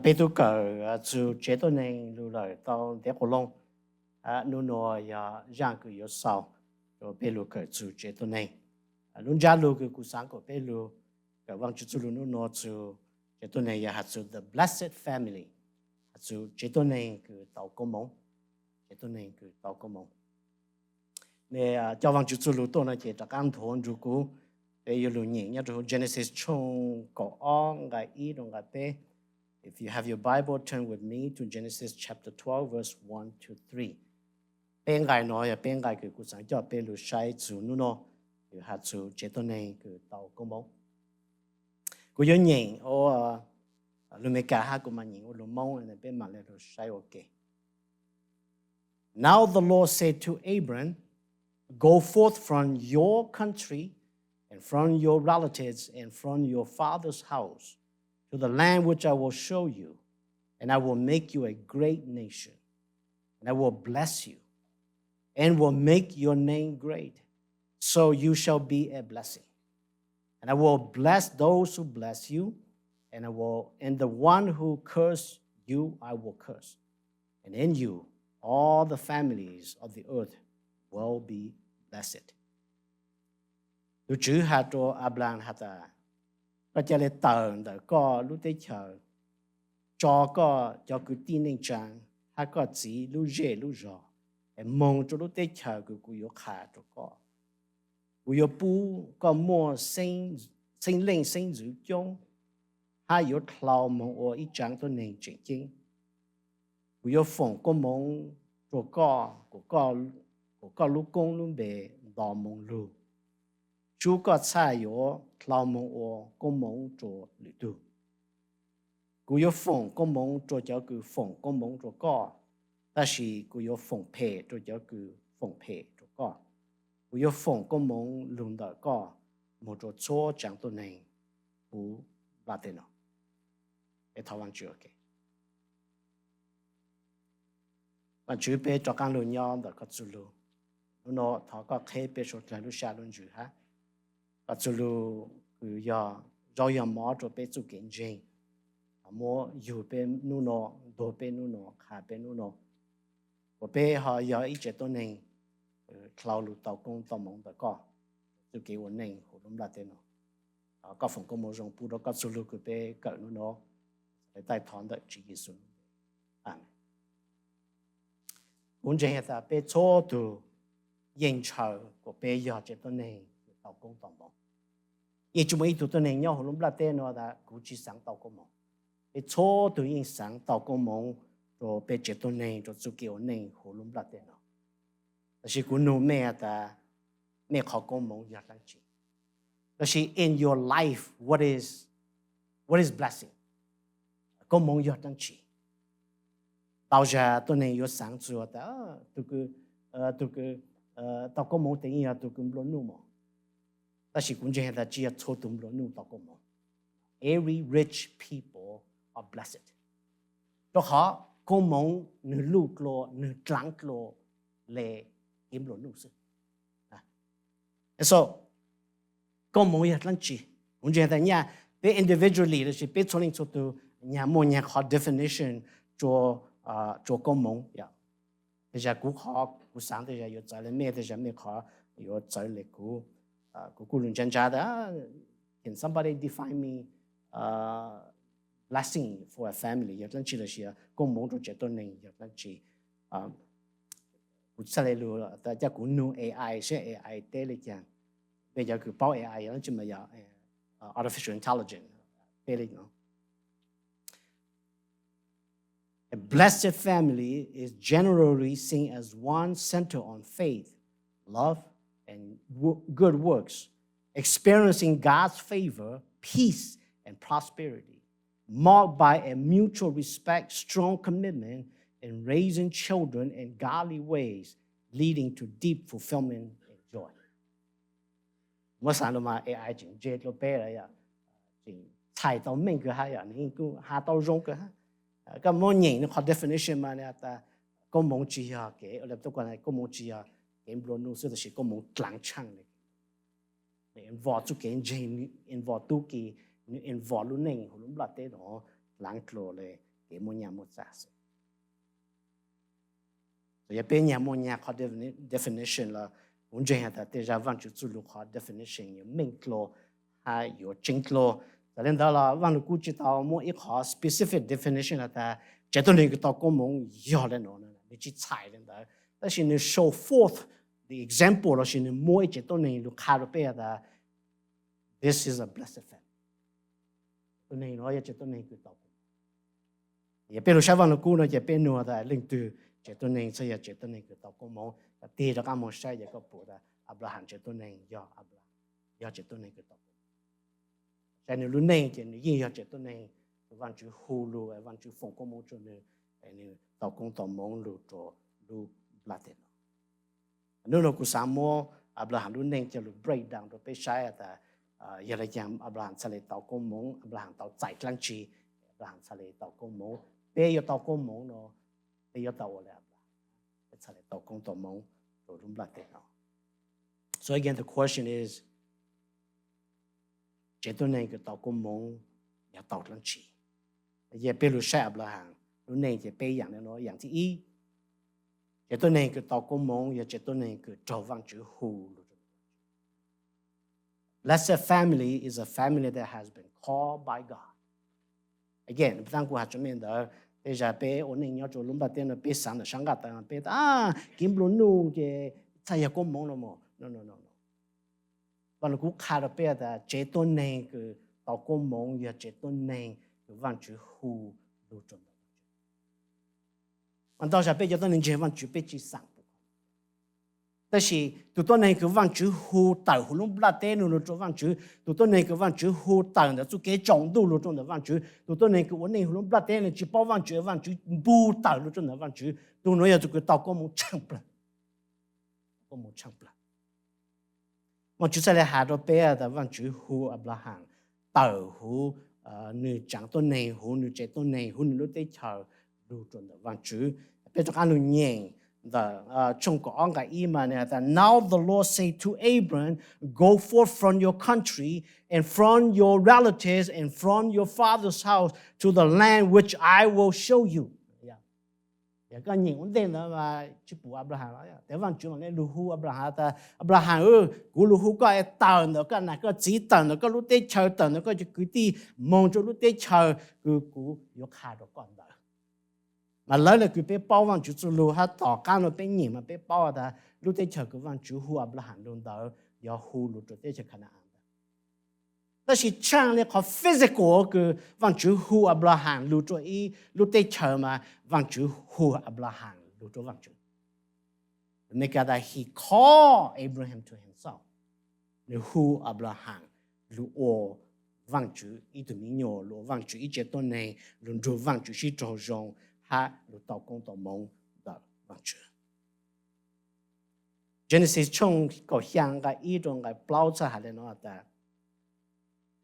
Peb tub kawm txug tsev tuab neeg lug lawm tau ntev quas loog. Nub nua yog zaaj kws yuav xaus rua peb lug kawm txug tsev tuab neeg. Lub ntsab lug kws kuv xaav kuas peb lug kawm Vaajtswv txuj lug nub nua txug tsev tuab neeg yog has txug the blessed family, has txug tsev tuab neeg kws tau koob moov, tsev tuab neeg kws tau koob moov. Mej coj Vaajtswv txuj lug tuaj no ces rov qaab nthuav nrug kuv, peb yuav lug nyeem nyob rua huv Genesis tshooj kaum ob nqai ib rua nqai peb. If you have your Bible, turn with me to Genesis chapter twelve, verse one to three. Peb nqai no yog peb nqai kws kuv xaav coj peb lug saib txug nub nua, kws has txug tsev tuab neeg kws tau koob moov. Kuv yuav nyeem ua lug Meskas hab kuv maam nyeem ua lug Moob, peb maam le lug saib ua ke. Now the Lord said to Abram, Go forth from your country and from your relatives and from your father's house to the land which I will show you, and I will make you a great nation, and I will bless you and will make your name great, so you shall be a blessing. And I will bless those who bless you, and I will, and the one who curse you I will curse. And in you all the families of the earth will be blessed. Tug Tswv has rua Ablaam has tas, koj ca le tawm ntawm koj lub teb chaws, tso koj cov kwv tij neej tsaa, hab koj txiv lub zej lub zog, es moog rua lub teb chaws kws kuv yuav qha rua koj. Kuv yuav pub koj muaj xeeb leej xeeb ntxwv coob, hab yuav dlhau moog ua ib tsaa tuab neeg tseem ceeb. Kuv yuav foom koob moov rua koj, kuas koj lub koob lub npe nto moo lug. Tsub koj txhaj yuav dlhau moog ua koob moov rua lwm tug. Kuv yuav foom koob moov rua cov kws foom koob moov rua koj, tab sis kuv yuav foom phem rua cov kws foom phem rua koj. Kuv yuav foom koob moov lug ntawm koj moog rua txhua tsaa tuab neeg huv nplaj teb no. Peb thov Vaajtswv. Vaajtswv, peb rov qaab lug nyob ntawm koj txuj lug. Nub nua thov koj qheb peb suav dlawg lub sab lub ntsws hab koj txuj lug kws yog zaub yog mov rua peb txuj kev ntseeg, muab yug peb nub nua, ntuag peb nub nua, qha peb nub nua, kuas peb ho yog ib tsev tuab neeg dlhau lug tau koob tau moov ntawm koj txuj kev ua neej huv lub nplaj teb no. Koj foom koob moov zoo pub rua koj txuj lug kws peb kawm nub nua, le taij thov ntawm Tswv Yexus. Amees. Kuv ntseeg has tas peb txhua tug yeej ntshaw kuas peb yog tsev tuab neeg kws tau koob tau moov. Yeej tsi muaj ib tug tuab neeg nyob huv lub nplaj teb no tas kuv tsi xaav tau koob moov. Peb txhua tug yeej xaav tau koob moov rua peb tsev tuab neeg rua txuj kev ua neej huv lub nplaj teb no. Tab sis kuv nug mej has tas mej qhov koob moov yog dlaab tsi? Tab sis in your life, what is, what is blessing? Koob moov yog dlaab tsi? Tau zag tuab neeg yuav xaav txug tas tug kws tau koob moov tes yeej yog tug kws nplua nuj mog. Tab sis kuv ntseeg tas tsi yog txhua tug nplua nuj tau koob moov. Every rich people are blessed. Rua qhov koob moov nwg luj dlua, nwg dlaav dlua le kev nplua nuj xwb. Koob moov yog dlaab tsi? Kuv ntseeg tas nyaj peb individually los sis peb txhua leej txhua tug nyag muaj nyag qhov definition rua koob moov. Tej zag kuv qhov kuv xaav tej zag yuav txawv le mej, tej zag mej qhov yuav txawv le kuv. Kuv kuj lug ntsa ntsa tas, can somebody define me blessing for a family yog dlaab tsi los sis koob moov rua tsev tuab neeg yog dlaab tsi? Kuv txhaj le lug tas coj kuv nug A I seb A I teb le caag. Peb cov kws paub A I yog dlaab tsi mas yog artificial intelligence teb le no. A blessed family is generally seen as one centered on faith, love, and wo- good works, experiencing God's favor, peace, and prosperity, marked by a mutual respect, strong commitment in raising children in godly ways, leading to deep fulfillment and joy. Muab xaav lug mas A I tseem ntse dlua peb lawm yom, tseem txhais tau meej kawg hab yom, nwg kuj has tau zoo kawg hab. Koj muab nyeem nwg qhov definition mas tas koob moov tsi yog kev, koob moov tsi yog kev nplua nuj xwb, tab sis koob moov dlaav tshaaj le, nwg involve txuj kev ntseeg, nwg involve tub ki, nwg involve lub neej huv lub nplaj teb no dlaav dlua le kev muaj nyaj muaj txaj xwb. Yog peb nyag muaj nyaj qhov definition los kuv ntseeg has tas tej zag Vaajtswv txuj lug qhov definition yuav meej dlua hab yuav tseeb dlua. Txawm le ntawd los Vaaj Lug Kub tsi tau muaj ib qhov specific definition has tas tsev tuab neeg kws tau koob moov yog le nuav, nwg tsi txhais le ntawd, tab sis nwg show forth the example lossis nwg muab ib tsev tuab neeg lug qha rua peb has tas this is a blessed family. Tuab neeg nuav yog tsev tuab neeg kws tau koob moov. Yog peb lug saib Vaaj Lug Kub no ces peb nug tas leej twg tsev tuab neeg txhaj yog tsev tuab neeg kws tau koob moov. Koj tig rov qaab moog saib ces koj pum tas Anplaham tsev tuab neeg yog, yog tsev tuab neeg kws tau koob moov. Saib nwg lub neej ces nwg yeej yog tsev tuab neeg kws Vaajtswv hu lug, Vaajtswv foom koob moov rua nwg, nwg tau koob tau moov lug rua lub nplaj teb no. Nub nuav kuv xaav muab Anplaham lub neej coj lug break down rua peb saib tas yog le caag Anplaham txhaj le tau koob moov, Anplaham tau txais dlaab tsi, Anplaham txhaj le tau koob moov. Peb yuav tau koob moov no, peb yuav tau ua le Anplaham, peb txhaj le tau koob tau moov rua lub nplaj teb no. So again, the question is, tsev tuab neeg kws tau koob moov yog tau dlaab tsi? Yog peb lug saib Anplaham lub neej ces peb yaam le nuav. Yaam thib ib, tsev tuab neeg kws tau koob moov yog tsev tuab neeg kws raug Vaajtswv hu lug. Blessed family is a family that has been called by God. Again, taab kuv has tsua mej ntawd, tej zag peb ua neej nyob rua lub nplaj teb no peb xaav ntawm sab nqaj tawv, peb tas kev nplua nuj ces txhaj yog koob moov no mog. Vaaj Lug Kub qha rua peb tas tsev tuab neeg kws tau koob moov yog tsev tuab neeg kws Vaajtswv hu lug rua ntawm Vaajtswv. Mas ntau zag peb cov tuab neeg ntseeg Vaajtswv peb tsi xaav pum, tab sis tug tuab neeg kws Vaajtswv hu tawm huv lub nplaj teb nuav lug rua Vaajtswv, tug tuab neeg kws Vaajtswv hu tawm ntawm txuj kev tsaus ntuj lug rua ntawm Vaajtswv, tug tuab neeg kws ua neej huv lub nplaj teb nuav tsi paub Vaajtswv, Vaajtswv npug tawm lug rua ntawm Vaajtswv, tug nuav yog tug kws tau koob moov tshaaj plawg. Koob moov tshaaj plawg. Vaajtswv txhaj le has rua peb tas Vaajtswv hu Anplaham tawm huv nwg tsaav tuab neeg, huv nwg tsev tuab neeg, huv nwg lub teb chaws lug rua ntawm Vaajtswv. Peb rov qaab lug nyeem ntawm tshooj kaum ob nqai ib mas, Now the Lord say to Abram, go forth from your country and from your relatives and from your father's house to the land which I will show you. Yog koj nyeem ua ntej ntawd mas tsi pum Anplaham los, tes Vaajtswv mam le lug hu Anplaham tas Anplaham, kuv lug hu koj es tawm ntawm koj nam koj txiv, tawm ntawm koj lub teb chaws, tawm ntawm koj cov kwv tij moog rua lub teb chaws kws kuv yuav qha rua koj ntawd. Mas lawv le kws peb paub Vaajtswv txuj lug hab tom qaab nuav peb nyeem mas peb paub tas lub teb chaws kws Vaajtswv hu Anplaham lug ntawd yog hu lug rua teb chaws Kana-an ntawd. Tab sis tshaaj le qhov physical kws Vaajtswv hu Anplaham lug rua ib lub teb chaws mas Vaajtswv hu Anplaham lug rua Vaajtswv. Mej kab tas he called Abraham to himself. Nwg hu Anplaham lug ua Vaajtswv ib tug miv nyuas, lug ua Vaajtswv ib tsev tuab neeg, lug nrug Vaajtswv sib raug zoo hab lug tau koob tau moov ntawm Vaajtswv. Genesis tshooj kaum xyaa nqai ib rua nqai plaub txhaj has le nuav tas,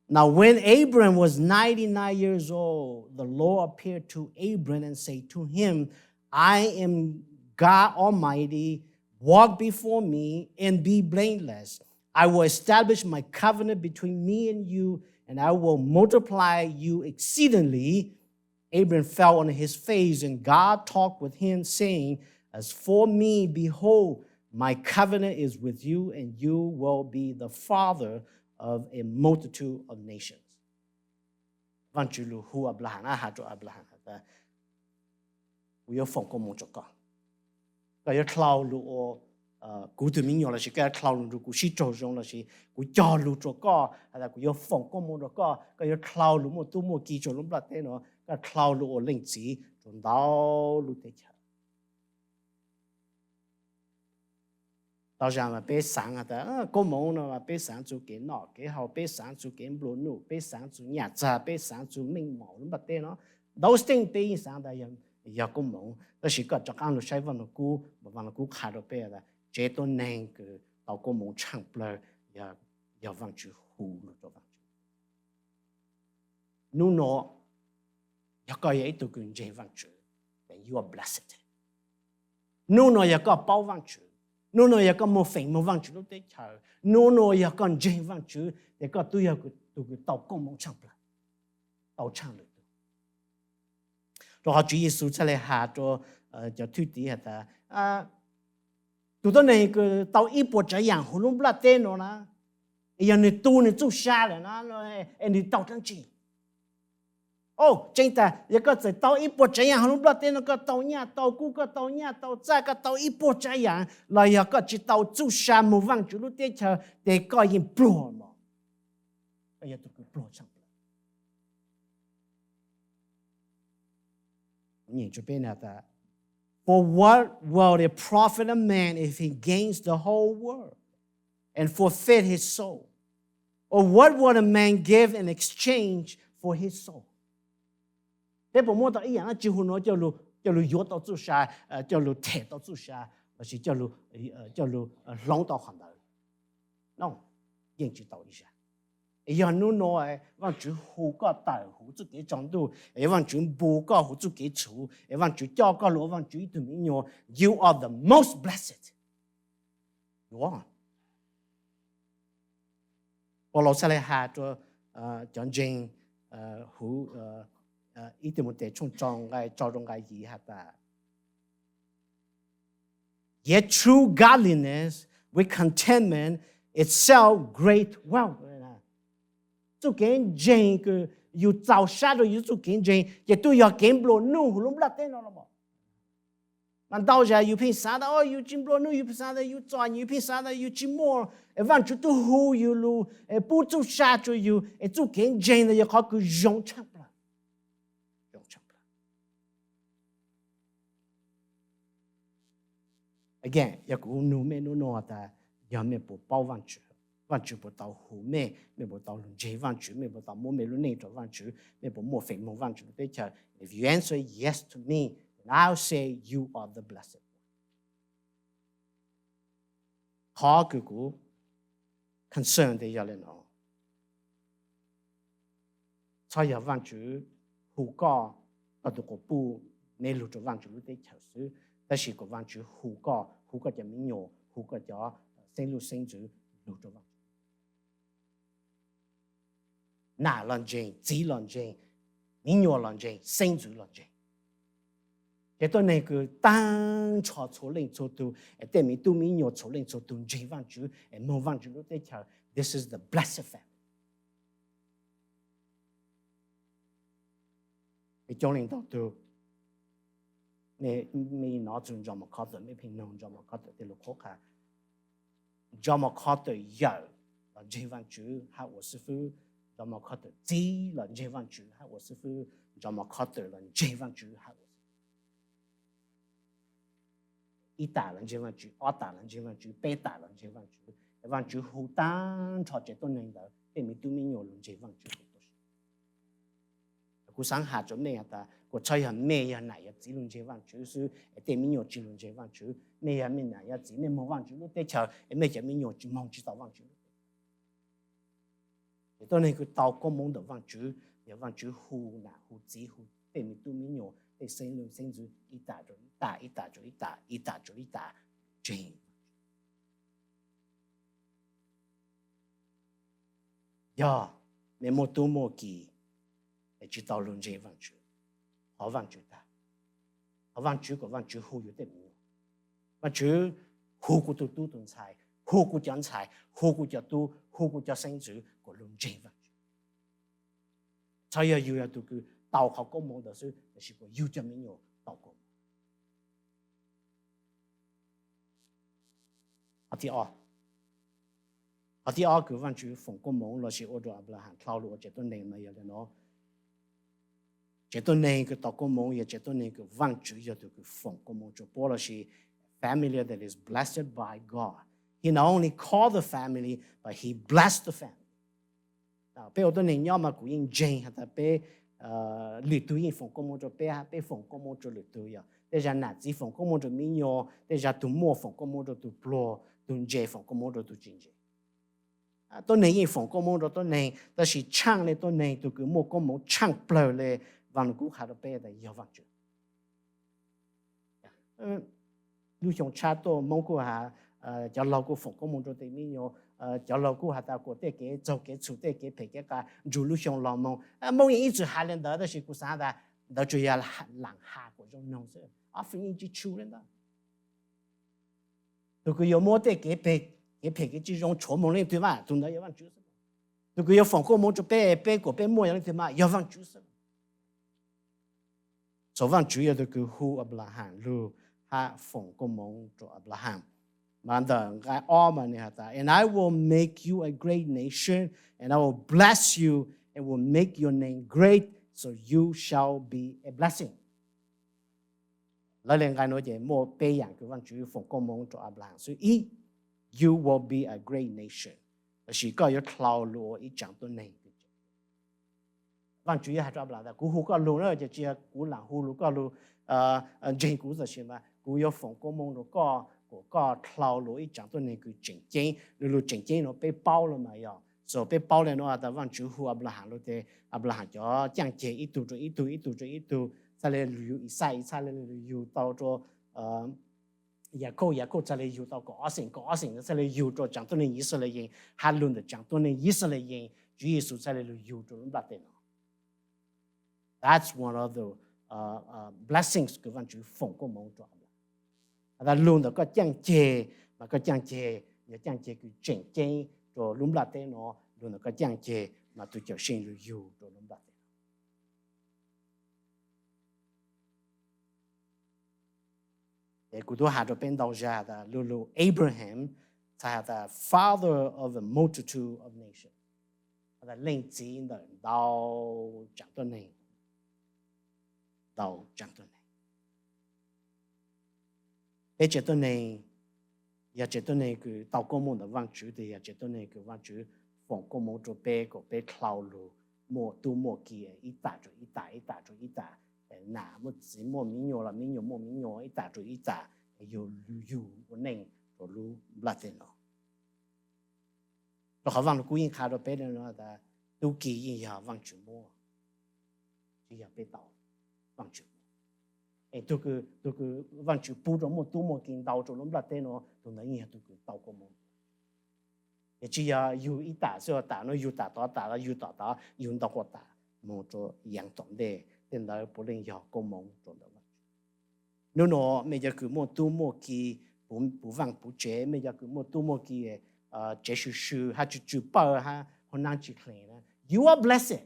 Now when Abram was ninety-nine years old, the Lord appeared to Abram and said to him, I am God Almighty. Walk before me and be blameless. I will establish my covenant between me and you, and I will multiply you exceedingly. Abram fell on his face, and God talked with him, saying, As for me, behold, my covenant is with you, and you will be the father of a multitude of nations. Vaajtswv lug hu Anplaham, has rua Anplaham has tas, kuv yuav foom koob moov rua koj. Koj yuav dlhau lug ua kuv tug miv nyuas lossis koj yuav dlhau lug nrug kuv sib raug zoo lossis kuv cog lug rua koj, has tas kuv yuav foom koob moov rua koj, koj yuav dlhau lug muaj tub muaj ki rua lub nplaj teb nuav, koj dlhau lug ua leej txiv rua ntau lub teb chaws. Tau zag mas peb xaav tas koob moov no mas peb xaav txug kev noj kev haus, peb xaav txug kev nplua nuj, peb xaav txug nyaj txag, peb xaav txug meej mom lub nplaj teb no. Those things peb yeej xaav tas yog koob moov, tab sis koj rov qaab lug saib Vaaj Lug Kub, mas Vaaj Lug Kub qha rua peb tas tsev tuab neeg kws tau koob moov tshaaj plawg yog Vaajtswv hu lug rua Vaajtswv. Nub nuav yog koj yog ib tug kws ntseeg Vaajtswv, then you are blessed. Nub nuav yog koj paub Vaajtswv, nub nuav yog koj moog feem moog Vaajtswv lub teb chaws, nub nuav yog koj ntseeg Vaajtswv, ces koj tub yog tug kws tau koob moov tshaaj plawg, tau tshaaj lwm tug. Rau qhov Tswv Yexus txhaj le has rau cov thwj tim has tas, tus tuab neeg kws tau ib puas tsav yaam huv lub nplaj teb no na, es yog nwg tu nwg txuj sa lawm na, es nwg tau dlaab tsi? Tseeb tas yog koj txawm tau ib puas tsav yaam huv lub nplaj teb no, koj tau nyaj tau kub, koj tau nyaj tau txaj, koj tau ib puas tsav yaam, los yog koj tsi tau txuj sa moog Vaajtswv lub teb chaws, tes koj yeej pluag mog. Koj yog tug kws pluag tshaj plaws. Nyeem rua peb na tas, For what will it profit a man if he gains the whole world and forfeit his soul? Or what will a man give in exchange for his soul? Peb puas muab tau ib yaam dlaab tsi huv nuav coj lug yuav tau txuj sa, coj lug them tau txuj sa, lossis coj lug hloov tau qhov ntawd? Yeej tsi tau ib zag. Es yog nub nua Vaajtswv hu koj tawm huv txuj kev tsaus ntuj, es Vaajtswv npu koj huv txuj kev tshuv, es Vaajtswv coj koj lug ua Vaajtswv ib tug miv nyuas, you are the most blessed. Paulus txhaj le has rua cov ntseeg huv ib Timautes tshooj rau nqai rau nqai yim has tas, Yet true godliness with contentment itself great wealth. Txuj kev ntseeg kws yug txaus sab rua yug txuj kev ntseeg ces tub yog kev nplua nuj huv lub nplaj teb no los mas. Mas ntau zag yug pheej xav tas, o, yug tsi nplua nuj, yug pheej xav tas yug txom nyem, yug pheej xav tas yug tsi muaj, es Vaajtswv tub hu yug lug, es pub txuj sa rua yug, es txuj kev ntseeg ntawd yog qhov kws zoo tshaj plaws. Again, yog kuv nug mej nub nua tas, yog mej puas paub Vaajtswv, Vaajtswv puas tau hu mej, mej puas tau lug ntseeg Vaajtswv, mej puas tau muab mej lub neej rua Vaajtswv, mej puas muaj feem moog Vaajtswv lub teb chaws? If you answer yes to me, then I'll say you are the blessed one. Qhov kws kuv concern tes yog le no, txhob yog Vaajtswv hu koj, koj tug quas puj, mej lug rua Vaajtswv lub teb chaws xwb, tab sis kuas Vaajtswv hu koj, hu koj cov miv nyuas, hu koj cov xeeb lub xeeb ntxwv lug rua Vaajtswv. Nam los ntseeg, txiv los ntseeg, miv nyuas los ntseeg, xeeb ntxwv los ntseeg. Ces tuab neeg kws taag nrho txhua leej txhua tug, es tej miv tub miv nyuas txhua leej txhua tug ntseeg Vaajtswv es moog Vaajtswv lub teb chaws, this is the blessed family. Mej coob leej ntau tug, mej nov txug John MacArthur, mej pheej nug John MacArthur tej lug qhuab qha. John MacArthur yawm los ntseeg Vaajtswv hab ua xib fwb, John MacArthur txiv los ntseeg Vaajtswv hab ua xib fwb, John MacArthur los ntseeg Vaajtswv hab ua xib fwb. Ib tam los ntseeg Vaajtswv, ob tam los ntseeg Vaajtswv, peb tam los ntseeg Vaajtswv. Vaajtswv hu taag nrho tsev tuab neeg ntawd tej miv tub miv nyuas lug ntseeg Vaajtswv. Kuv xaav has rua mej has tas, kuas txhob yog mej yog nam yog txiv lug ntseeg Vaajtswv xwb es tej miv nyuas tsi lug ntseeg Vaajtswv. Mej yog mej nam yog txiv, mej moog Vaajtswv lub teb chaws es mej cov miv nyuas tsi moog tsi tau Vaajtswv lub teb chaws. Ces tuab neeg kws tau koob moov ntawm Vaajtswv, yog Vaajtswv hu nam hu txiv hu tej miv tub miv nyuas tej xeeb lub xeeb ntxwv ib tam rua ib tam, ib tam rua ib tam, ib tam rua ib tam ntseeg. Yog mej muaj tub muaj ki es tsi tau lug ntseeg Vaajtswv, thov Vaajtswv tag. Thov Vaajtswv kuas Vaajtswv hu yug tej miv nyuas. Vaajtswv hu kuv tug tub tug ntxhais, hu kuv cov ntxhais, hu kuv cov tub, hu kuv cov xeeb ntxwv kuas lug ntseeg Vaajtswv. Txhob yog yug yog tug kws tau qhov koob moov ntawd xwb, tab sis kuas yug cov miv nyuas tau koob moov. Qhov thib ob, qhov thib ob kws Vaajtswv foom koob moov lossis ua rua Anplaham dlhau lug ua tsev tuab neeg mas yog le no. Tsev tuab neeg kws tau koob moov yog tsev tuab neeg kws Vaajtswv yog tug kws foom koob moov rua puab lossis family that is blessed by God. He not only called the family, but he blessed the family. Peb ua tuab neeg nyob mas kuv yeej ntseeg has tas peb lwm tug yeej foom koob moov rua peb, peb foom koob moov rua lwm tug, yog tej zag nam txiv foom koob moov rua miv nyuas, tej zag tug muaj foom koob moov rua tug pluag, tug ntse foom koob moov rua tug tsi ntse. Tuab neeg yeej foom koob moov rua tuab neeg, tab sis tshaaj le tuab neeg tug kws muaj koob moov tshaaj plawg le, Vaaj Lug Kub has rua peb tas yog Vaajtswv. Lub xyoo tshab tuaj Moob kuj has, cov laug kuj foom koob moov rua tej miv nyuas, cov laug kuj has tas kuas tej kev txaug kev txhum tej kev phem kev qas nrug lub xyoo los moog. Moob yeej ib txwm has le ntawd tab sis kuv xaav tas Ntawd tsuas yog lam has kom zoo noog xwb, ob feem yeej tsis tshu li ntawd. Tus kws yuav muab tej kev phem kev tsis zoo tshuav moog leej twg mas tus ntawd yog Vaajtswv xwb. Tus kws yuav foom koob moov rua peb, peb kuas peb muaj yog leej twg mas yog Vaajtswv xwb. Txawm Vaajtswv yog tus kws hu Anplaham lug hab foom koob moov rua Anplaham, mas ntawm nqai ob mas nwg has tas, And I will make you a great nation, and I will bless you, and will make your name great, so you shall be a blessing. Lawv le nqai nuav ces muaj peb yaam kws Vaajtswv foom koob moov rua Anplaham xwb. Ib, you will be a great nation, lossis koj yuav dlhau lug ua ib tsaav tuab neeg. Vaajtswv yog has rua Anplaham tas kuv hu koj lug na, ces tsis yog kuv lam hu lug koj lug ntseeg kuv, tab sis mas kuv yuav foom koob moov rua koj kuas koj dlhau lug ib tsaav tuab neeg kws tseem ceeb. Lug lug tseem ceeb nuav peb paub lug mas yog, so peb paub le nuav tas Vaajtswv hu Anplaham lug tes Anplaham cov caaj ceg ib tug rua ib tug, ib tug rua ib tug, txhaj le lug yug Ixaj, Ixaj txhaj le lug yug tau rua Yakauj, Yakauj txhaj le yug tau kaum ob xeem, kaum ob xeem txhaj le yug rua tsaav tuab neeg Yixalayees, hab lug ntawm tsaav tuab neeg Yixalayees Tswv Yexus txhaj le lug yug rua lub nplaj teb nuav. That's one of the blessings kws Vaajtswv foom koob moov rua Anplaham. Has tas lug ntawm koj caaj ceg, mas koj caaj ceg yog caaj ceg kws tseem ceeb rua lub nplaj teb nuav. Lug ntawm koj caaj ceg mas tug Cawmseej lug yug rua lub nplaj teb nuav. Es kuv tub has rua peb ntau zag tas lug lug Abraham txhaj has tas father of a multitude of nations, has tas leej txiv ntawm ntau tsaav tuab neeg, ntau tsaav tuab neeg. Peb tsev tuab neeg yog tsev tuab neeg kws tau koob moov ntawm Vaajtswv, tes yog tsev tuab neeg kws Vaajtswv foom koob moov rua peb kuas peb dlhau lug muaj tub muaj ki ib tam rua ib tam, ib tam rua ib tam, nam muaj txiv muaj mi nyuas los mi nyuas muaj mi nyuas, ib tam rua ib tam, yug lug yug ua neej rua lub nplaj teb nuav. Rua qhov Vaaj Lug Kub yeej qha rua peb tas tub ki yeej yog Vaajtswv muab, tsis yog peb tau, Vaajtswv muab. Es tug kws Vaajtswv pub rua muaj tub muaj ki ntau rua lub nplaj teb nuav, tug ntawd yeej yog tug kws tau koob moov. Es tsis yog yug ib tam xwb, tam nuav yug tam tod, tam los yug tom tod, yug ntau quas tam moog rua yaav tom ntej, tej ntawd puav leej yog koob moov rua ntawm Vaajtswv. Nub nuav mej cov kws muaj tub muaj ki, puv vaaj puv tsev, mej cov kws muaj tub muaj ki, tsev swm swm hab tsw tsw pawg hab hauv nab tsis dlees na, you are blessed.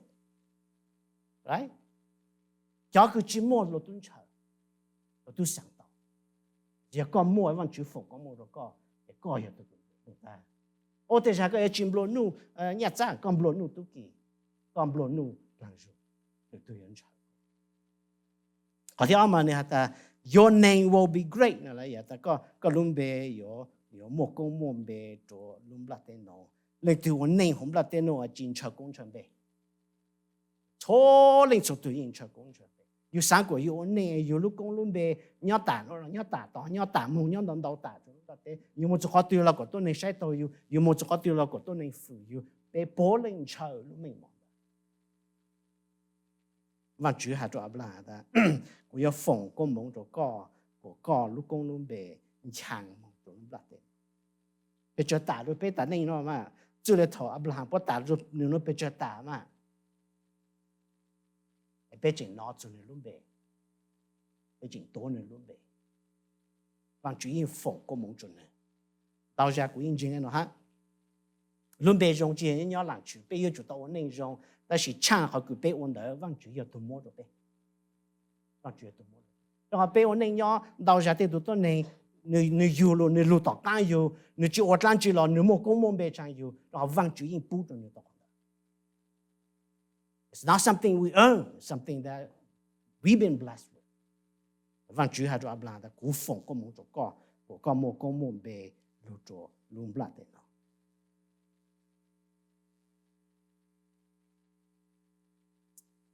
Cov kws tsis muaj luag tub ntshaw, luag tub xaav tau. Yog koj muaj, Vaajtswv foom koob moov rua koj, es koj yog tug kws nplua nuj tag. Ua tej zag koj yuav tsis nplua nuj nyaj txab, koj nplua nuj tub ki, koj nplua nuj dlaag zug, lwm tug yuav ntshaw. Qhov thib ob mas nwg has tas your name will be great, has tas koj lub npe yuav muaj koob muaj npe rua lub nplaj teb nuav. Leej twg ua neej huv nplaj teb nuav tsis ntshaw koob ntshaw npe. Txhua leej txhua tug yeej ntshaw koob ntshaw npe. Yug xaav kuas yug ua neej yug lub koob lub npe nyob tam nuav, nyob tam tod, nyob tam moog, nyob ntau ntau tam rua lub nplaj teb, yug moog txug qhov twg los kuas tuab neeg saib taug yug, yug moog txug qhov twg los kuas tuab neeg fwm yug, peb puav leej ntshaw lub meej mom ntawd. Vaajtswv has rua Anplaham tas kuv yuav foom koob moov rua koj kuas koj lub koob lub npe nchaag moog rua lub nplaj teb. Peb tsawg tam rua peb tas neej nuav mas, txwj le thaum Anplaham puab tam rua nwg nuav peb tsawg tam mas, peb tseem nov txug nwg lub npe, peb tseem tuav nwg lub npe. Vaajtswv yeej foom koob moov rua nwg. Ntau zag kuv yeej ntseeg le nuav hab, lub npe zoo tsis yog nyob laam tshwm, peb yuav tsum tau ua neej zoo, tab sis tshaaj qhov kws peb ua ntawd Vaajtswv yog tug muab rua peb. Vaajtswv yog tug muab. Rua qhov peb ua neej nyob ntau zag tej tug tuab neeg, nwg yug lug, nwg lug tom qaab yug, nwg tsis ua dlaab tsi los nwg muaj koob muaj npe tshaaj yug, rua qhov Vaajtswv yeej pub rua nwg tau qhov ntawd. It's not something we earn, something that we've been blessed with. Vaajtswv has rua Anplaham tas kuv foom koob moov rua koj kuas koj muaj koob muaj npe lug rua lub nplaj teb nuav.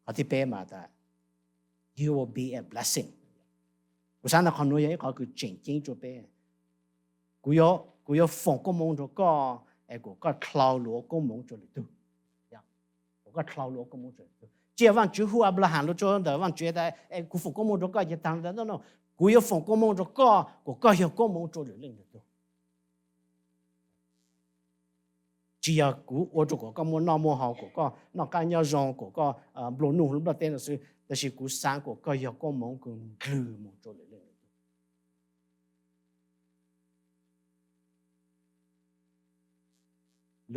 Qhov thib peb mas tas you will be a blessing. Kuv xaav tas qhov nuav yog ib qhov kws tseem ceeb rua peb. Kuv yuav foom koob moov rua koj es kuas koj dlhau lug ua koob moov rua lwm tug. Kuas koj dlhau lug ua koob moov rua lwm tug. Tsis yog Vaajtswv hu Anplaham lug rua ntawm Vaajtswv tas kuv foom koob moov rua koj ces taag ntawd, no, kuv yuav foom koob moov rua koj kuas koj yog koob moov rua lwm leej lwm tug. Tsis yog kuv ua rua kuas koj muaj noj muaj haus, kuas koj noj qab nyob zoo, kuas koj nplua nuj lub nplaj teb no xwb. Tab sis kuv xaav kuas koj yog koob moov kws ndlwg moog rua lwm leej lwm tug.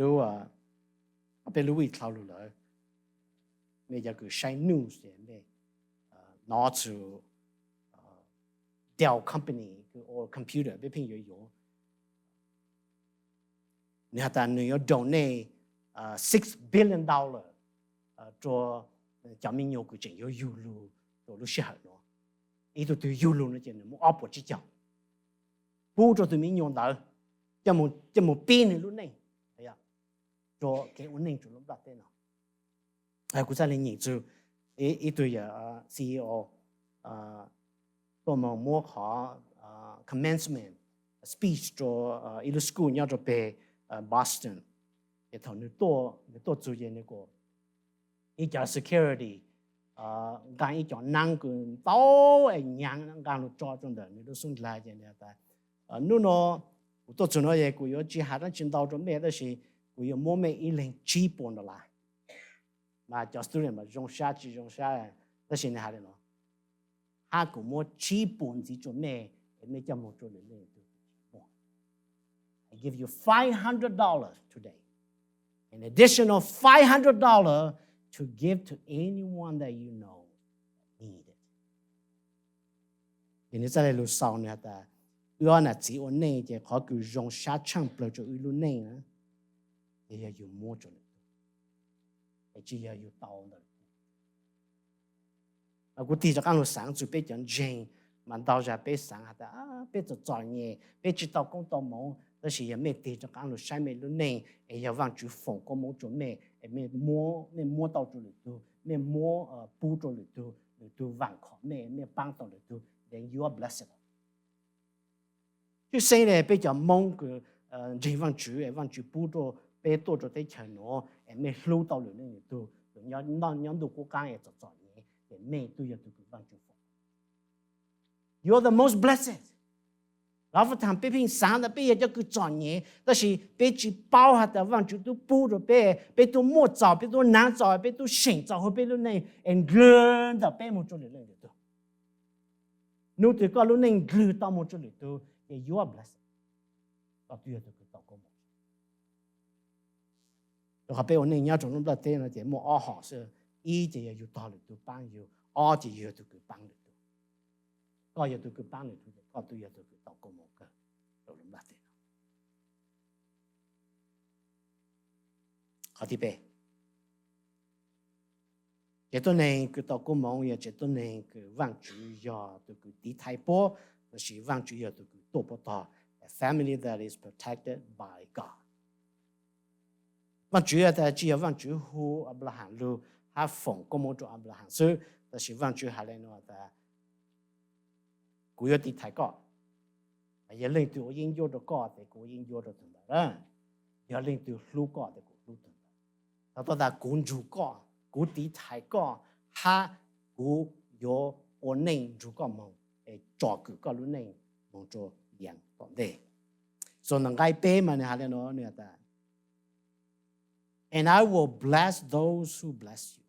Lub, peb lub week dlhau lug lawm, mej cov kws saib news mej nov txug Dell company kws ua computer peb pheej yuav yuav, nwg has tas nwg yuav donate six billion dollar rua cov mi nyuas kws tseem yuav yug lug rua lub sij hawm nuav. Ib tug twg yug lug no ces nwg muab ob puas tsib caug pub rua tug mi nyuas ntawd, coj moog pib nwg lub neej rua kev ua neej rua lub nplaj teb no. Kuv txhaj le nyeem txug ib tug yog C E O tuaj moog muab qhov commencement speech rua ib lub school nyob rua peg Boston. Ces thaum nwg tuaj txug ces nwg kuas ib cov security nqaa ib cov naab kws ntau es nyaav nqaa lug tso rua ntawm nwg lub xub ndlaag ces nwg has tas, nub no kuv tuaj txug no es kuv yuav tsi has dlaab tsi ntau rua mej tab sis kuv yuav muab mej ib leeg tsib puas dollar. Mas cov student mas zoo sab tsi zoo sab, tab sis nwg has le nuav, hab kuv muab tsib puas ntxiv rua mej es mej coj moog rua lwm leej lwm tug. I give you five hundred dollars today, an additional five hundred dollars to give to anyone that you know need it. Ces nwg txhaj le lug xaus nwg has tas, wb ob nam txiv ua neej ces qhov kws zoo sab tshaaj plawg rua wb lub neej na ces yog yug muab rua lwm tug, es tsi yog yug tau ntawm lwm tug. Kuv tig rov qaab lug xaav txug peb cov ntseeg, mas ntau zag peb xaav has tas peb txom txom nyem, peb tsi tau koob tau moov, tab sis yog mej tig rov qaab lug saib mej lub neej es yog Vaajtswv foom koob moov rua mej es mej muab tau rua lwm tug, mej muab pub rua lwm tug, lwm tug vaam khom mej, mej paab tau lwm tug, then you are blessed. Tshwj xeeb le peb cov Moob kws ntseeg Vaajtswv es Vaajtswv pub rua peb tuaj rua teb chaws nuav es mej hlub tau lwm leej lwm tug, kws nyob ntuj qub qaab es txom txom nyem, ces mej tub yog tug kws Vaajtswv foom. You are the most blessed. Lawv tas peb pheej xaav tas peb yog cov kws txom nyem, tab sis peb tsi paub has tas Vaajtswv tub pub rua peb, peb tub muaj txaus, peb tub naav txaus, peb tub seem txaus huv peb lub neej es ndlwg ntawm peb moog rua lwm leej lwm tug. Nub twg koj lub neej ndlwg tau moog rua lwm tug ces you are blessed. Koj tub yog tug kws tau koob moov. Rua qhov peb ua neej nyob rua lub nplaj teb no ces muaj ob hom xwb, ib ces yog yug tog lwm tug paab yug, ob ces yug yog tug kws paab lwm tug. Koj yog tug kws paab lwm tug ces koj tub yog tug kws tau koob moov kawg rua lub nplaj teb no. Qhov thib peb, tsev tuab neeg kws tau koob moov yog tsev tuab neeg kws Vaajtswv yog tug kws tiv thaiv puab, lossis Vaajtswv yog tug kws tuaj puab tog, a family that is protected by God. Vaajtswv tas tsi yog Vaajtswv hu Anplaham lug hab foom koob moov rua Anplaham xwb, tab sis Vaajtswv has le nuav tas, kuv yuav tiv thaiv koj. Yog leej twg ua yeeb ncuab rua koj ces kuv ua yeeb ncuab rua tug ntawd. Yog leej twg hlub koj ces kuv hlub tug ntawd. Tau tas kuv nrug koj, kuv tiv thaiv koj, hab kuv yuav ua neej nrug koj moog es tsom kwm koj lub neej moog rua yaam tom ntej. So nqai peb mas nwg has le nuav, nwg has tas, And I will bless those who bless you,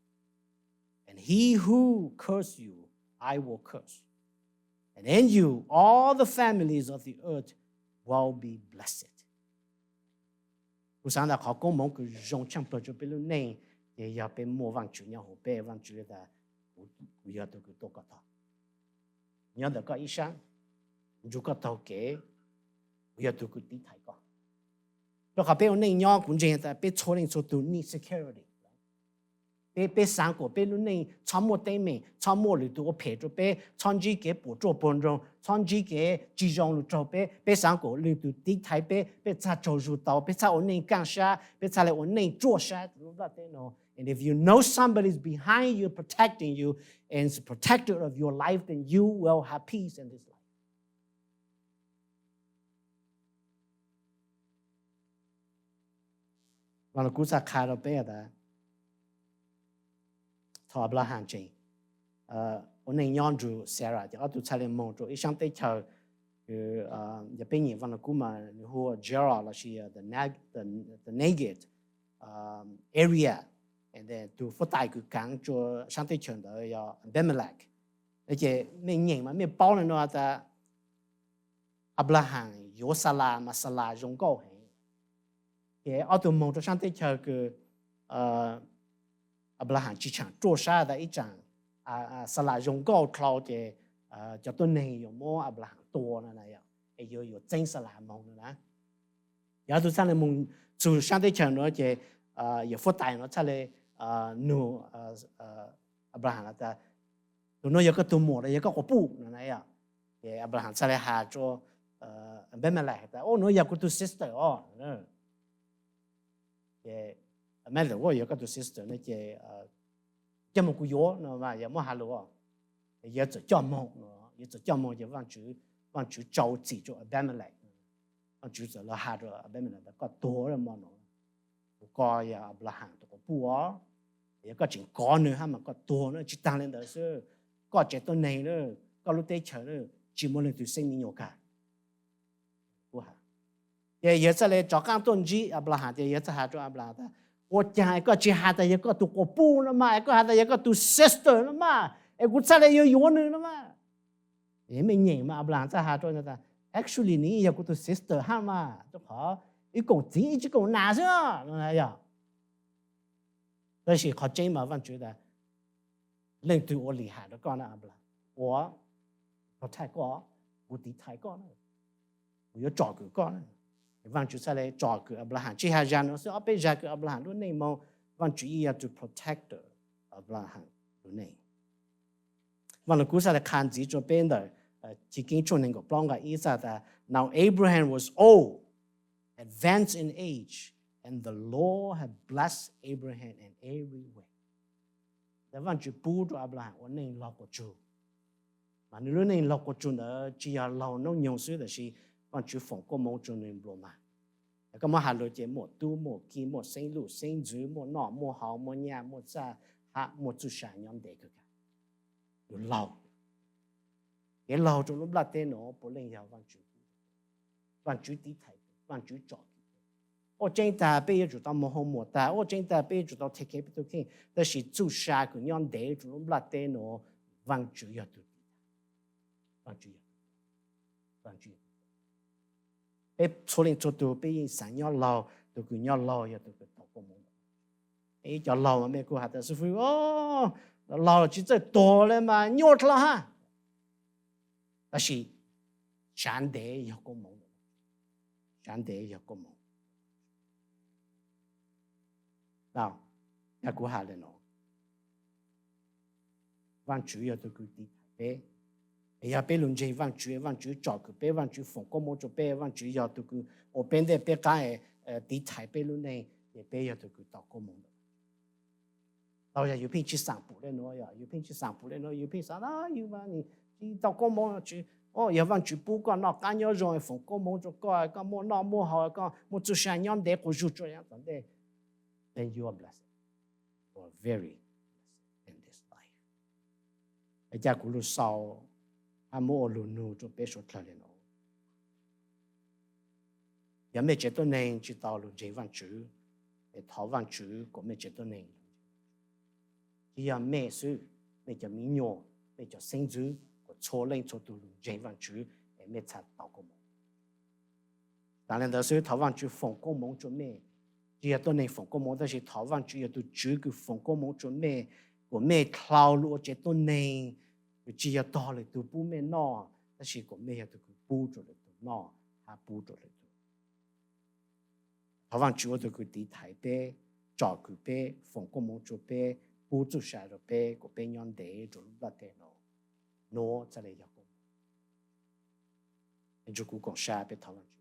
and he who curse you, I will curse, and in you all the families of the earth will be blessed. Kuv xaav tas qhov koob moov kws zoo tshaaj plawg rua peb lub neej ces yog peb muaj Vaajtswv nyob huv peb. Vaajtswv tas, kuv yog tug kws tuaj koj tog, nyob ntawm koj ib sab, nrug koj taug kev, kuv yog tug kws tiv thaiv koj. Rua qhov peb ua neej nyob kuv ntseeg tas peb txhua leej txhua tug need security. Peb, peb xaav kuas peb lub neej txhob muaj teeb meem, txhob muaj lwm tug ua phem rua peb, txhob ntsib kev puam ruaj puam nroog, txhob ntsib kev tsi zoo lug raug peb. Peb xaav kuas leej twg tiv thaiv peb, peb txhaj tsaug zug tau, peb txhaj ua neej kaaj sab, peb txhaj le ua neej ruaj sab lub nplaj teb no. And if you know somebody is behind you, protecting you, and is a protector of your life, then you will have peace in this life. Mas kuv txhaj qha rua peb tas, thaum Anplaham tseem ua neej nyob nrug Sarah ces ob tug txhaj le moog rua ib saab teb chaws, yog peb nyeem Vaaj Lug Kub mas nwg hu ua Gerar lossis the Negev area. tus fuab tais kws kaav rua saab teb chaws ntawd yog Abimelech. Ces mej nyeem mas mej paub le nuav tas Anplaham yuav Xalas mas Xalas zoo nkauj heev. Ces ob tug moog rua saab teb chaws kws Anplaham tsi tshaam ruaj sab tas ib tsaam Xalas zoo nkauj dlhau ces cov tuab neeg yuav muab Anplaham tua no na, es yuav yuav txeeb Xalas moog no na. Ces ob tug txhaj le moog txug saab teb chaws nuav ces yawm fuab tais nuav txhaj le nug Anplaham tas, tus nuav yog koj tug muam los yog koj quas puj no na. Ces Anplaham txhaj le has rua Abimelech tas, o, nuav yog kuv tug sister os. Ces Abimelech, o, yog koj tug sister no ces coj moog kuv yuav no mas yog muab has lug, yawg txawm coj moog, yawg txawm coj moog ces Vaajtswv, Vaajtswv rau txim rua Abimelech. Vaajtswv txawm los has rua Abimelech tas koj tuag lawm mog no, kuv, koj yog Anplaham tug quas puj os, yog koj tseem kov nwg hab mas koj tuag na. Tsi taag le ntawd xwb, koj tsev tuab neeg na, koj lub teb chaws na, tsi muaj leej twg xeeb me nyuam kag. Ces yawg txhaj le rov qaab tuaj ntsib Anplaham ces yawg txhaj has rua Anplaham tas, ua caag es koj tsi has tas yog koj tug quas puj no mas, es koj has tas yog koj tug sister no mas, es kuv txhaj le yuav yuav nwg no mas. Mej nyeem mas Anplaham txhaj has rua tas, actually nwg yog kuv tug sister hab mas, rua qhov wb koom txiv wb tsi koom nas xwb no yog. Tab sis qhov tseeb mas Vaajtswv tas, leej twg ua lim ham rua koj na Anplaham, ua, protect koj, kuv tiv thaiv koj na, kuv yuav tsom kwm koj na. Vaajtswv txhaj le tsom kwm Anplaham, tsi has zag nuav xwb, ob peb zag kws Anplaham lub neej moog, Vaajtswv yeej yog tug protector Anplaham lub neej. Vaaj Lug Kub txhaj le qha ntxiv rua peb ntawm Chiv Keeb tshooj neeg nkaum plaub nqai ib txhaj tas, now Abraham was old, advanced in age, and the Lord had blessed Abraham in every way. Ntawd Vaajtswv pub rua Anplaham ua neej laug quas tsug, mas nwg lub neej laug quas tsug ntawd tsi yog laug noob nyoog xwb, tab sis Vaajtswv foom koob moov rua nwg nplua mag. Koj muab has lug ces muaj tub muaj ki, muaj xeeb luj xeeb ntxwv, muaj noj muaj haus, muaj nyaj muaj txag, hab muaj txuj sa nyob ntev kawg kag. Yug laug, kev laug rua lub nplaj teb nuav puav leej yog Vaajtswv, Vaajtswv tiv thaiv, Vaajtswv tsom kwm. Ua tseeb tag peb yuav tsum tau moog hoo muam tag, ua tseeb tag peb yuav tsum tau thev kev peb tug kheej, tab sis txuj sa kws nyob ntev rua lub nplaj teb nuav, Vaajtswv yog tug tiv thaiv. Peb txhua leej txhua tug peb yeej xaav nyob laug, tug kws nyob laug yog tug kws tau koob moov. Ib cov laug mas mej kuj has tas, xib fwb, laug tsi txawj tuag le mas nyuaj dlhau hab. Tab sis tsav ntev yog koob moov, tsav ntev yog koob moov. Kuv has le nuav, Vaajtswv yog tug kws tiv thaiv peb. Es yog peb lug ntseeg Vaajtswv, Vaajtswv tsom kwm peb, Vaajtswv foom koob moov rua peb, Vaajtswv yog tug kws ua peb ntej peb qab, tiv thaiv peb lub neej, ces peb yog tug kws tau koob moov ntawm. Tau yog yus pheej tsi xaam pum le nuav, yog yus pheej tsi xaam pum le nuav, yus pheej xaav tas yus mas tsi tau koob moov, yog Vaajtswv pub koj noj qab nyob zoo, foom koob moov rua koj, koj muaj noj muaj haus, koj muaj txuj sa nyob ntev quas zug rua yav tom ntej, then you are blessed, you are very blessed in this life. Es ca kuv lug xaus hab muab ua lug nug rua peb suav dlawg le nuav. Yog mej tsev tuab neeg tsi tau lug ntseeg Vaajtswv, es thov Vaajtswv kuas mej tsev tuab neeg, tsi yog mej xwb, mej cov mi nyuam, mej cov xeeb ntxwv, kuas txhua leej txhua tug lug ntseeg Vaajtswv, es mej txhad tau koob moov. Taag le ntawd xwb thov Vaajtswv foom koob moov rua mej. Tsi yog tuab neeg foom koob moov, tab sis thov Vaajtswv yog tug Tswv kws foom koob moov rua mej, kuas mej dlhau lug ua tsev tuab neeg kws tsi yog tog lwm tug pub mej noj, tab sis kuas mej yog tug kws pub rua lwm tug noj hab pub rua lwm tug. Thov Vaajtswv ua tug kws tiv thaiv peb, tsom kwm peb, foom koob moov rua peb, pub txuj sa rua peb, kuas peb nyob ntev rua lub nplaj teb nuav, nuav txhad le yog koob moov. Ntsug kuv koom sab peb thov Vaajtswv.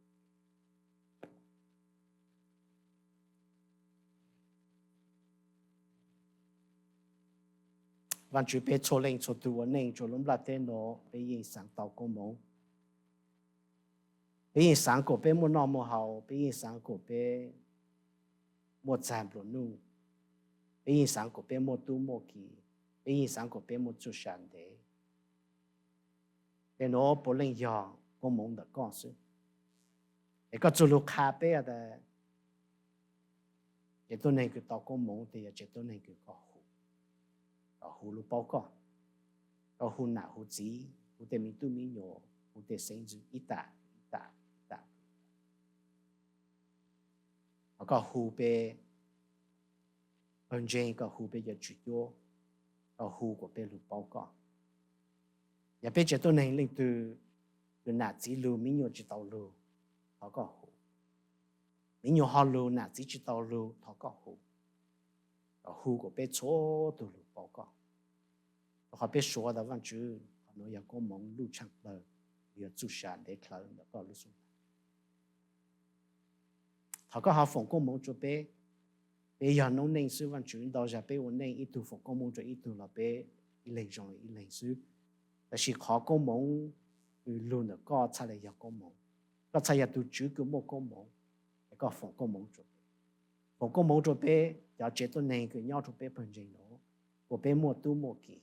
Vaajtswv, peb txhua leej txhua tug ua neej rua lub nplaj teb nuav, peb yeej xaav tau koob moov. Peb yeej xaav kuas peb muaj noj muaj haus, peb yeej xaav kuas peb muaj txag nplua nuj, peb yeej xaav kuas peb muaj tub muaj ki, peb yeej xaav kuas peb muaj txuj sa ntev. Tej nuav puav leej yog koob moov ntawm koj xwb. Es koj txuj lug qha peb tas Tsev tuab neeg kws tau koob moov tes yog tsev tuab neeg kws koj hu, koj hu lug paub koj, koj hu nam hu txiv, hu tej me tub me nyuam, hu tej xeeb ntxwv ib tam ib tam ib tam. Hos koj hu peb pawg ntseeg, koj hu peb cov tswv cuab, koj hu kuas peb lug paub koj. Yog peb tsev tuab neeg leej twg kws nam txiv lug mi nyuam tsis tau lug, thov koj hu. Mi nyuam ho lug nam txiv tsis tau lug, thov koj hu. Koj hu kuas peb txhua tug lug paub koj. Rua qhov peb suav tas Vaajtswv, qhov nuav yog koob moov luj tshaaj plawg, yog txuj sa ntev dlhawv ntawm koj lub xub ntiag. Thov koj ho foom koob moov rua peb. Peb yog noob neej xwb Vaajtswv, ntau zag peb ua neej ib tug foom koob moov rua ib tug los peb ib leeg zoo ib leeg xwb. Tab sis qhov koob moov kws lug ntawm koj txhaj le yog koob moov. Koj txhaj yog tug Tswv kws muaj koob moov, es koj foom koob moov rua peb. Foom koob moov rua peb cov tsev tuab neeg kws nyob rua peb pawg ntseeg nuav, kuas peb muaj tub muaj ki.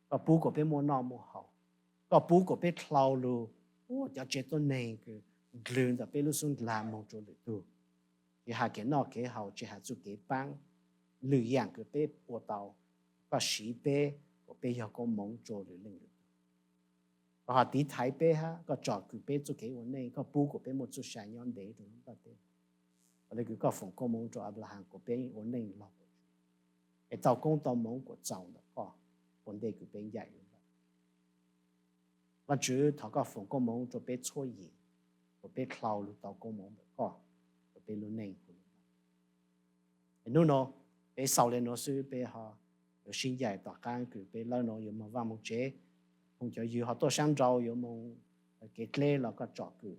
Koj pub kuas peb muaj noj muaj haus. Koj pub kuas peb dlhau lug ua cov tsev tuab neeg kws ndlwg ntawm peb lub xub ndlag moog rua lwm tug. Tsis has kev noj kev haus, tsis has txuj kev paab, lwm yaam kws peb ua tau, koj siv peb kuas peb yog koob moov rua lwm leej lwm tug. Koj ho tiv thaiv peb hab koj tsom kwm peb txuj kev ua neej, koj pub kuas peb muaj txuj sa nyob ntev rua lub nplajteb. Ua le kws koj foom koob moov rua Anplahas kuas peb ua neej lug, es tau koob tau moov kuas txaus ntawm koj ua ntej kws peb ncaim lub nplajteb. Vaajtswv, thov koj foom koob moov rua peb txhua yim, kuas peb dlhau lug tau koob moov ntawm koj, kuas peb lub neej hu lub nplajteb. Es nub nua, peb xaus le nuav xwb, peb ho yuav sib ncaim tom qaab kws peb lawv nuav yuav moog vaaj moog tsev. Moog cov ywg ho tuaj saab nrau yuav moog kev dleb los koj tsom kwm,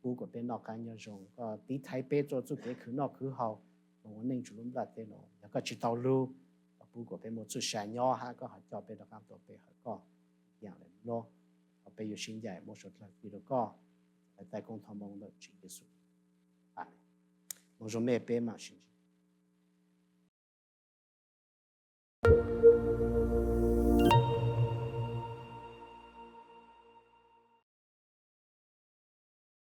pub kuas peb noj qab nyob zoo. Koj tiv thaiv peb rua txuj kev khwv noj khwv haus, moog ua neej rua lub nplajteb nuav. Yog koj tsis tau lug, koj pub kuas peb muaj txuj sa nyob hab koj ho coj peb rov qaab tuaj pe hawm koj yaam le nuav. Thov peb yuav sib ncaim muab suav dlawg fij rua koj, lawv taij koob thov moov ntawm Tswv Yexus. Amees. Moog zoo mej, peb maam sib ntsib.